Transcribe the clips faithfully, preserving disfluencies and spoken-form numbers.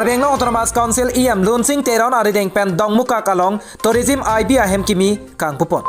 Karbi Anglong Autonomous Council E M Lunsing Teron arideng pen Dongmukak along tourism I B ahem kimi kangpupon.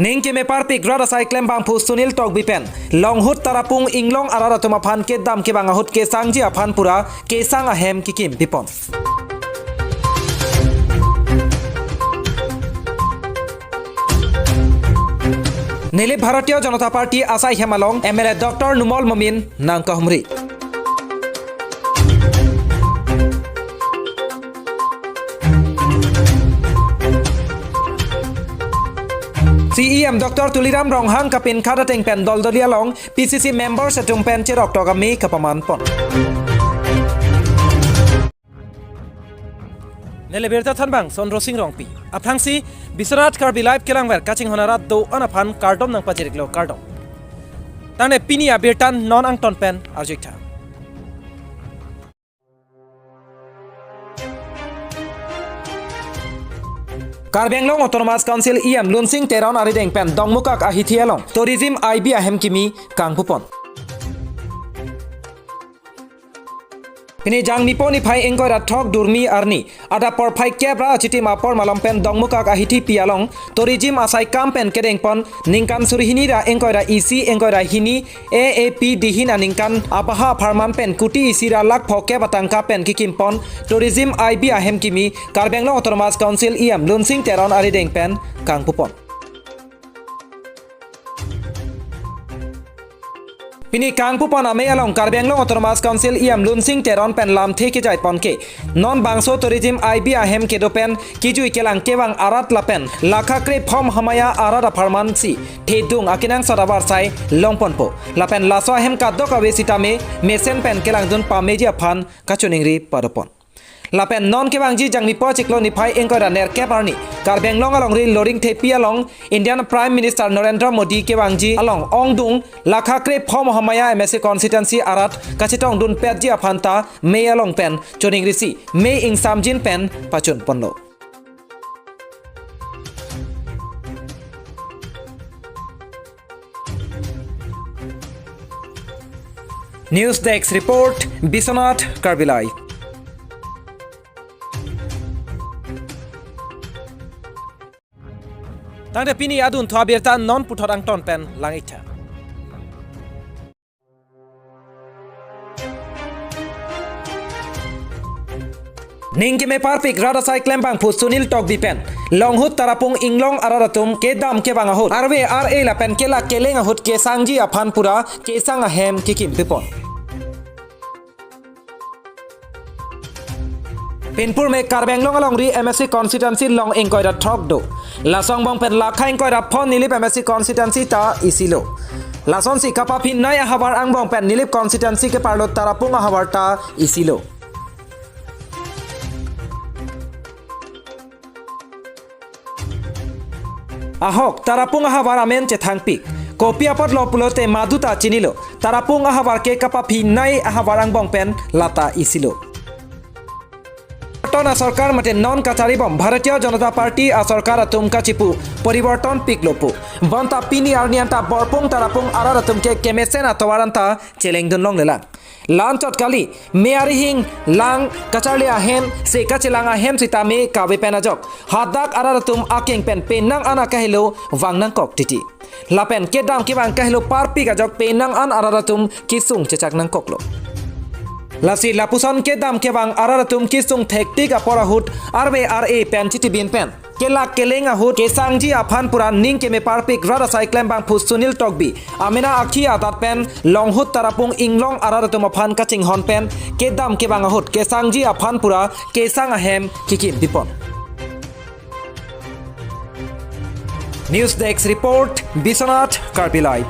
Ning keme parpik rat asai klembangphu Sunil Tokbi pen Longhut Tarapung Inglong arat atum aphan kedam kevang ahut kesangji aphan pura kesang ahem kikim pipon. Nilip Bharatiya Janata Party asai hem along M L A Doctor Numal Momin nangkahumri. C E M Doctor Tuliram Ronghang kapinkhat ateng pen Doldoli along P C C members atum pen cheroktok ame kapamanpon. Neli birta thanbang Sondro Sing Rongpi. Aphrangsi Biswanath Karbi Live kelangver kachinghon arat do-an aphan kardom nangpajiriklo, kardom. Tangte pini abirta non angton pen arjuik tha. Karbi Anglong Autonomous Council E M Lunsing Teron arideng pen Dongmukak ahithi along tourism I B ahem kimi kangpupon. Pini Jangmipo niphai ingkoi ra throk durmi arni adap porphai kep ra achitim apor malom pen Dongmukak ahithi pi along tourism asai kam pen kedengpon ningkan surhini ra ingkoi ra isi ingkoi ra hini A A P dihin aningkan abaha apharman pen kuti isi ra lakh phokep atangka pen kikimpon tourism I B ahem kimi Karbi Anglong Autonomous Council E M Lunsing Teron arideng pen kangpupon. Pini kangpupon amei along Karbi Anglong Autonomous Council E M Lunsing Teron pen lamthe kejaiponke non bangso tourism I B ahem kedo pen kijui kelang kevang arat lapen lakha krephom hamaya arat apharman si thedung akenangsot avarsai longponpo. Lapen laso ahem kadokave sitame mesen pen kelangdun pameji aphan kachiningri padopon. Lapen non kevangji Jangmipo chiklo niphai ingkoi ra nerkep arni Karbi Anglong alongri Loringthepi along Indian Prime Minister Narendra Modi kevangji along ongdung lakha krephom hamaya M A C constituency arat kachetongdunpetji aphan ta mei along pen chiningrisi mei ingsamjin pen pachunponlo. News Desk Report, Biswanath Karbi Live. Tangte pini adunthu abirta non puthot angton pen lang-iktha. Ning keme parpik rat asai klembangphu Sunil Tokbi pen Longhut Tarapung Inglong arat atum kedam kevang ahut arve ar-e lapen kelak keleng ahut kesangji aphan pura kesang ahem kikim pipon. Pinpur me Karbi Anglong alongri M A C constituency long ingkoi ra throk do. Laso angbong pen lakha ingkoi ra phon Nilip M A C constituency ta isi lo. Lasonsi kapaphinei ahavar angbong pen Nilip constituency keparlo Tarapung ahavar ta isi lo. Ahok, Tarapung ahavar amen chethangpik. Kopi apotlo pulote maduta chinilo. Tarapung ahavar ke kapaphinei ahavar angbong pen lata isi lo. Ton asorkar mate non kacharibom Bharatiya Janata Party asorkar atum kachipu poriborton piklo pu. Bonta pini arni anta Borpung Tarapung arat atum ke kemesen atovar anta chelengdun longlelang. La-anchot kali, me arihing lang kacharli ahem, se kachelang ahem sitame kave pen ajok hadak arat atum akeng pen penang an akahelo vang nangkok titi. Lapen kedam kevang kahelo parpik ajok penang an arat atum kesung chechak nangkoklo. Lasi lapuson kedam kevang arat atum kesung thektik apor ahut arve ar-e pen chitibin pen kelak keleng ahut kesangji aphan pura ning keme parpik rat asai klembangphu Sunil Tokbi amena akhi adat pen Longhut Tarapung Inglong arat atum aphan kachinghon pen kedam kevang ahut kesangji aphan pura kesang ahem kikim pipon. News Desk Report, Biswanath Karbi Live.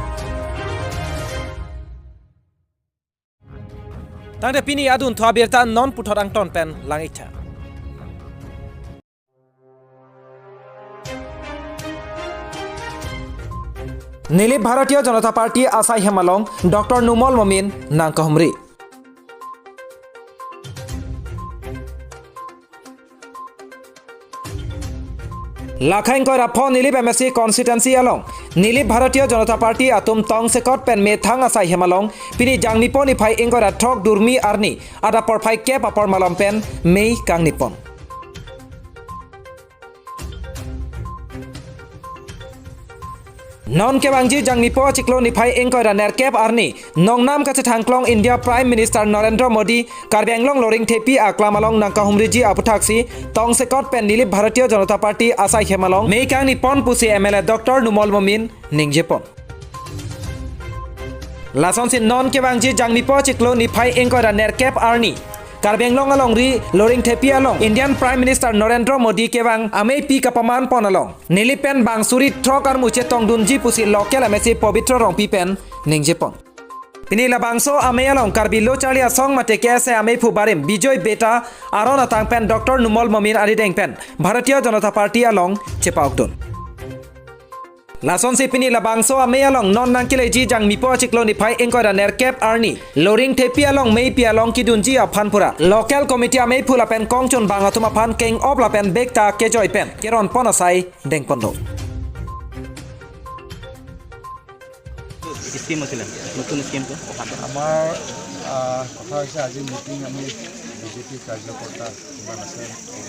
Tangte pini adunthu abirta non puthot angton pen lang-iktha. Nilip Bharatiya Janata Party asai hem along Doctor Numal Momin nangkahumri. Lakha ingkoi ra pho Nilip M A C constituency along Nilip Bharatiya Janata Party atum tongsekot pen methang asai hem along pini Jangmipo niphai ingkoi ra throk Durmi arni adap porphai kep apor malom pen mei kangnipon. Non kevangji Jangmipo achiklo niphai ingkoi ra nerkep arni nongnam kachethangklong India Prime Minister Narendra Modi Karbi Anglong Loringthepi aklam along nangkahumriji aputhaksi tongsekot pen Nilip Bharatiya Janata Party asai hem along mei kangnipon pusi M L A Doctor Numal Momin ningjepon. Lasonsi non kevangji Jangmipo achiklo niphai ingkoi ra nerkep arni Karbi Anglong alongri Loringthepi along Indian Prime Minister Narendra Modi kevang ameipi kapamanpon along Nilip pen bang suri throk armu chetongdunji pusi local M A C Pobitro Rongpi pen ningjepon. Pini labangso amei along Karbi Lo Charli Asong mate K S A ameiphu barim Bijoy Beta aron atang pen Doctor Numal Momin arideng pen Bharatiya Janata Party along chepa-okdun. Lasonsi pini labangso amei along non nangkeleji Jangmipo achiklo niphai ingkoi ra nerkep arni Loringthepi along meipi along kedunji aphan pura local committee ameiphu lapen kongchunbang atum aphan keng-op lapen bekta kejoi pen keronpon asai dengponlo. Scheme আছিলে, নতুন স্কিমটো? আমাৰ, আহ, কথা হৈছে, আজি মিটিং আমি বিজেপি কাৰ্যকৰ্তা কিমান আছে,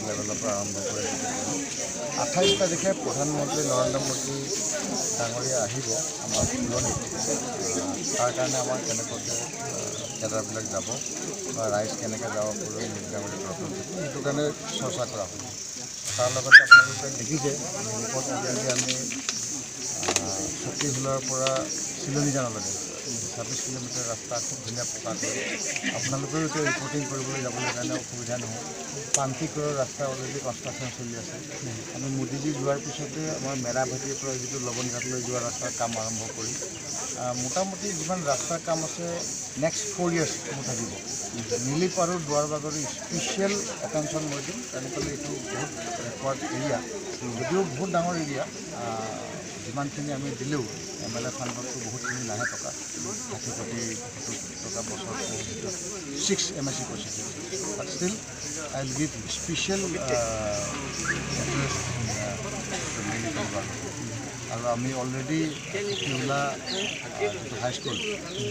লেভেলৰ পৰা আৰম্ভ কৰি আঠাইছ তাৰিখে প্ৰধানমন্ত্ৰী নৰেন্দ্ৰ মোদী ডাঙৰীয়া আহিব আমাৰ ফুলনিত। আহ, তাৰ কাৰণে আমাৰ কেনেকুৱাকৈ, আহ, কেডাৰবিলাক যাব বা ৰাইজ কেনেকৈ যাব ফুলনি ডাঙৰীয়া তৰফত, সেইটো কাৰণে চৰ্চা কৰা হ'ব। তাৰ লগতে আপোনালোকে দেখিছে, নিলপত already আমি, আহ, চকীহোলাৰ পৰা চিলনীজানলৈকে ছাব্বিছ কিলোমিটাৰ ৰাস্তা খুব ধুনীয়া পকা কৰি, আপোনালোকেও এতিয়া ৰিপৰ্টিং কৰিবলৈ যাবলৈ কাৰণে অসুবিধা নহয়। পাংকিকৰৰ ৰাস্তা already কনষ্ট্ৰাকশ্যন চলি আছে। আমি মোদীজী যোৱাৰ পিছতে আমাৰ মেৰাভাটিৰ পৰা যিটো লৱণঘাটলৈ যোৱা ৰাস্তাৰ কাম আৰম্ভ কৰিম। আহ, মোটামুটি যিমান ৰাস্তাৰ কাম আছে, নেক্সট ফ'ৰ ইয়াৰ্ছ মোৰ থাকিব। নিলিপ আৰু দুৱাৰবাগৰ স্পেচিয়েল এটেনশ্যন মই দিম, কাৰণ কেলে এইটো বহুত বেকৱাৰ্ড এৰিয়া, যদিও বহুত ডাঙৰ এৰিয়া। আহ, যিমানখিনি আমি দিলেও এম এল এ ফাণ্ডততো বহুতখিনি নাহে টকা, ষাঠি কোটি সত্তৰ কোটি টকা বছৰত ছিক্স এম এ চি কৈছে। But still, I will give special, uh, interest in, uh, the Nilip Road. আৰু আমি অলৰেডি চকীহোলা, আহ, যিটো high school,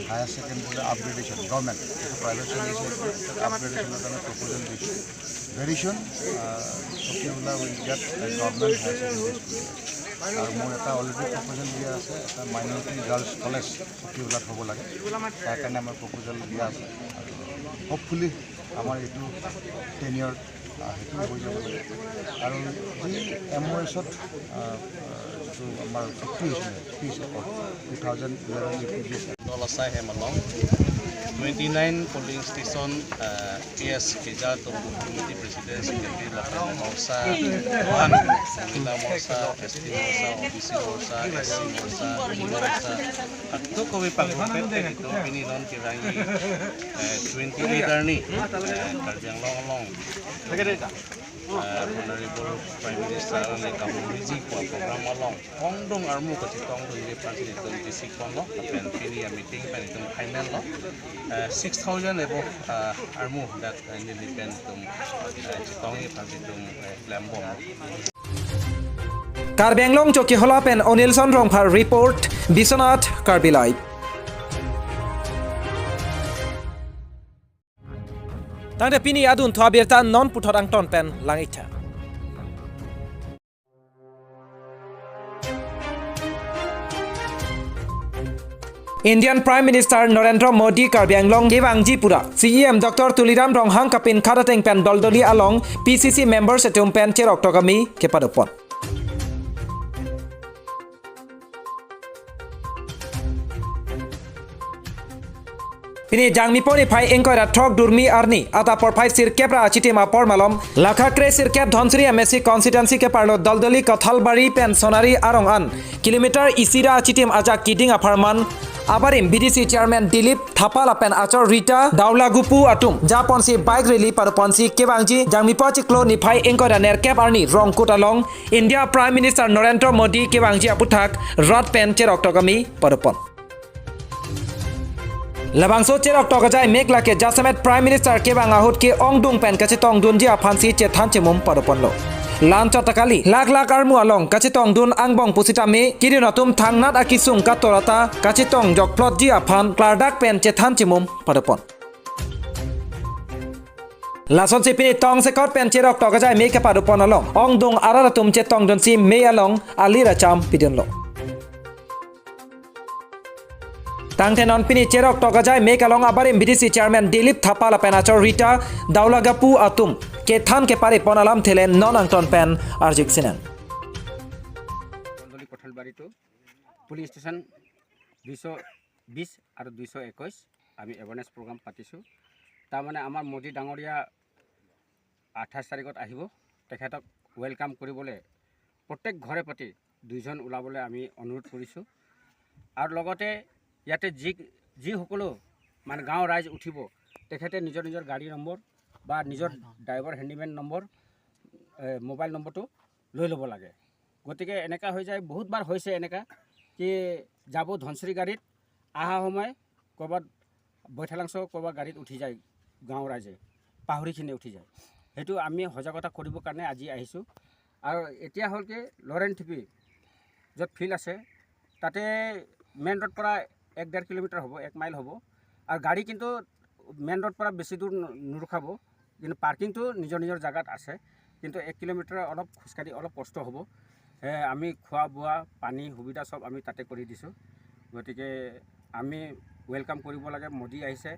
higher secondary upgradation, government, এইটো প্ৰাইভেট চলি আছে, আপগ্ৰেডেশ্যনৰ কাৰণে প্ৰপ'জেল দিছোঁ। ভেৰি চুন, আহ, চকীহোলা will get a government higher secondary school. আৰু মোৰ এটা অলৰেডি প্ৰপ'জেল দিয়া আছে, এটা মাইনৰিটি গাৰ্লছ কলেজ চকীহোলাত হ'ব লাগে, তাৰ কাৰণে আমাৰ প্ৰপ'জেল দিয়া আছে। আৰু হোপফুলি আমাৰ এইটো টেনিয়ৰ, আহ, সেইটো হৈ যাব লাগে। আৰু যি এম অ' এছত, আহ, যিটো আমাৰ চুক্তি হৈছিলে, peace accord, two thousand eleven refugees দল আছাই হেমালং, twenty nine polling station, uh, P S কেজা তপু কমিটি প্ৰেচিডেণ্ট, ছেক্ৰেটাৰী, লাপেন মৰ্চা, মহান মহিলা মৰ্চা, এছ টি মৰ্চা, অ' B C Morcha, S C Morcha, Morcha, atokave pangrumpet pen itum pini non kerangi, eh, twenty eight arni, eh, Karbi Anglong along, eh, Honorable Prime Minister along kahumriji pu program along kongdung armu kachetongdunji aphansi itum bisikponlo, pen pini a meeting pen itum final lo, eh, six thousand above, eh, armu dak, eh, neli pen itum, eh, chetongji aphansi itum, eh, klembomlo. Karbi Anglong Chokihola pen Onilson Rongphar report, Biswanath Karbi Live. Tangte pini adunthu abirta non puthot angton pen lang-iktha. Indian Prime Minister Narendra Modi Karbi Anglong kevangji pura C E M Doctor Tuliram Ronghang kapinkhat ateng pen Doldoli along P C C members atum pen cheroktok amei kepadopon. Pini Jangmipo niphai ingkoi ra throk Durmi arni adap porphai sirkep ra achitim apor malom, lakha kre sirkep Dhansiri M A C constituency keparlo Doldoli Kathalbari pen Sonari arong an kilometer isi ra achitim ajak keding apharman abarim B D C chairman Dilip Thapa lapen achor Rita Daulagupu atum japonsi bike rally padoponsi kevangji Jangmipo achiklo niphai ingkoi ra nerkep arni Rongkut along India Prime Minister Narendra Modi kevangji aputhak rat pen cheroktok amei padopon. Labangso cheroktok ajai mek lake jasemet Prime Minister kevang ahut ke-ongdung pen kachetongdunji aphansi chethan chemum padoponlo. Lanchot ta kali, lak lak armu along kachetongdun angbong pusitame, kedun atum thangnat akisung katorata kachetong jokplotji aphan klardak pen chethan chimum padopon. Lasonsi pini tongsekot pen cherok tokajai mei kapadopon along, ongdung arat atum chetongdunsi mei along alir acham pidunlo. Tangte non pini cherok tokajai mei along abarim B D C chairman Dilip Thapa lapen achor Rita Daulagapu atum kethan keparepon alamthe le non angton pen arjik sinang. কঠালবাৰীটো pulling station দুইশ বিশ আৰু দুইশ একৈশ আমি awareness programme পাতিছোঁ। তাৰমানে আমাৰ মোদী ডাঙৰীয়া আঠাইছ তাৰিখত আহিব, তেখেতক ৱেলকাম কৰিবলৈ প্ৰত্যেক ঘৰে প্ৰতি দুইজন ওলাবলৈ আমি অনুৰোধ কৰিছোঁ। আৰু লগতে ইয়াতে যি যিসকলো মানে গাঁৱৰ ৰাইজ উঠিব, তেখেতে নিজৰ নিজৰ গাড়ী নম্বৰ বা নিজৰ ড্ৰাইভাৰ হেণ্ডিমেন নম্বৰ, এ, মোবাইল নম্বৰটো লৈ ল'ব লাগে। গতিকে এনেকা হৈ যায়, বহুতবাৰ হৈছে এনেকা কি যাব ধনশিৰি গাড়ীত, অহা সময় ক'ৰবাত বৈঠালাংশ ক'ৰবাত গাড়ীত উঠি যায়, গাঁৱৰ ৰাইজে পাহৰিখিনি উঠি যায়। সেইটো আমি সজাগতা কৰিবৰ কাৰণে আজি আহিছোঁ। আৰু এতিয়া হ'ল কি, লৰেণ থিপি য'ত ফিল্ড আছে, তাতে মেইন ৰোড পৰা এক ডেৰ কিলোমিটাৰ হ'ব, এক মাইল হ'ব। আৰু গাড়ী কিন্তু মেইন ৰোড পৰা বেছি দূৰ ন- নৰখাব, কিন্তু পাৰ্কিংটো নিজৰ নিজৰ জেগাত আছে। কিন্তু এক কিলোমিটাৰ অলপ খোজকাঢ়ি অলপ কষ্ট হ'ব। সেয়ে আমি খোৱা বোৱা, পানী সুবিধা চব আমি তাতে কৰি দিছোঁ। গতিকে আমি ৱেলকাম কৰিব লাগে, মোদী আহিছে,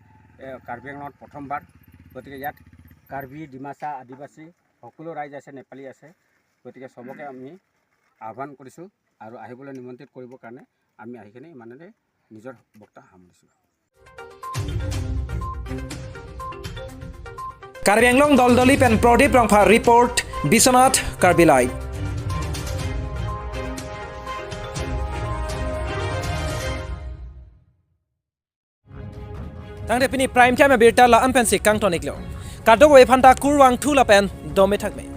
এ, কাৰ্বি আংলঙত প্ৰথমবাৰ। গতিকে ইয়াত কাৰ্বি, ডিমাচা, আদিবাসী সকলো ৰাইজ আছে, নেপালী আছে। গতিকে চবকে আমি আহ্বান কৰিছোঁ আৰু আহিবলৈ নিমন্ত্ৰিত কৰিবৰ কাৰণে আমি আহিখিনি ইমানতে নিজৰ বক্তা সামৰিছোঁ। Karbi Anglong Doldoli pen Prodip Rongphar report, Biswanath Karbi Live. Tangte pini prime time abirta la-an pensi kangton iklo. Kadokave aphanta kurvangthu lapen dome thakme.